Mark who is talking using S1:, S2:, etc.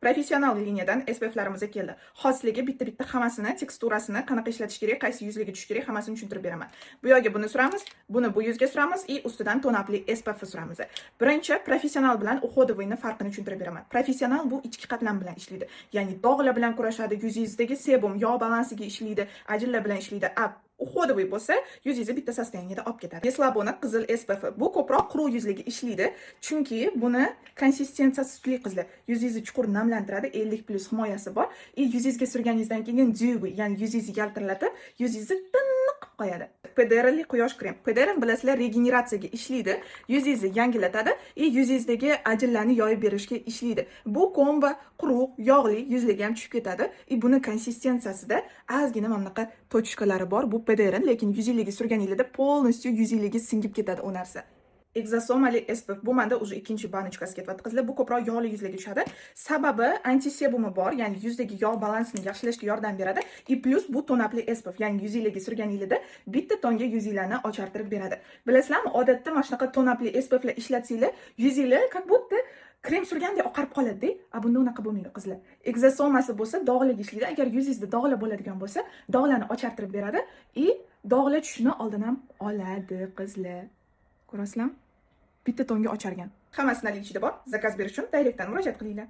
S1: Professional liniyadan SPFlarimiz keldi. Xosligi bitta-bitta hammasini, teksturasini, qanaqa ishlatish kerak, qaysi yuzliga tushish kerak, hammasini tushuntirib beraman. Bu yoqga buni suramiz, buni bu yuzga suramiz и ustidan tone-upli SPF suramiz. Birinchi professional bilan уходовый ni farqini tushuntirib beraman. Professional bu ichki qatlam bilan ishlaydi. Ya'ni dog'lar bilan kurashadi, yuzingizdagi sebum, yog' balansiga ishlaydi, ajinlar bilan ishlaydi. A уходовый bo'lsa, yuzingizni bitta состояние da olib ketadi. Yeslaboni qizil SPF. Bu ko'proq quruq yuzliga ishlaydi, chunki buni konsistensiyasi sutli, qizlar. Yuzingizni chuqur namlantiradi, 50+ himoyasi bor. И yuzingizga surganingizdan keyin dewy, ya'ni yuzingizni yaltirlatib, yuzingizni tiniq qilib qo'yadi. PDRli quyosh krem. PDR, bilasizlar, regeneratsiyaga ishlaydi, yuzingizni yangilatadi и yuzingizdagi ajinlarni yoyib berishga ishlaydi. Bu kombo quruq, yog'li yuzlarga ham tushib ketadi. И buni konsistensiyasida ozgina mana bunaqa точка lari bor. Bu PDR, lekin yuzingizga surganingizda полностью yuzingizga singib ketadi u narsa. Egzosomali SPF, bu menda уже ikkinchi баночка si ketyapti, qizlar. Bu ko'proq yog'li yuzlarga tushadi. Sababi antisebumi bor, ya'ni yuzdagi yog' balansini yaxshilashga yordam beradi. И плюс bu tone-upli SPF, ya'ni yuzingizga surganingizda bitta tonga yuzinglarni ochartirib beradi. Bilasizlarmi, odatda mana shunaqa tone-upli SPFlar ishlatsanglar, yuzinglar как будто krem surgandek oqarib qoladi-da. A bunda unaqa bo'lmaydi, qizlar. Egzosomasi bo'lsa, dog'larga ishlaydi. Agar yuzingizda dog'lar bo'ladigan bo'lsa, dog'larni ochartirib beradi и dog'lar tushishini oldini ham oladi, qizlar. Ko'rasizlarmi? Bitta tonga ochargan. Hammasi наличие da bor. Zakaz berish uchun direktdan murojaat qilinglar.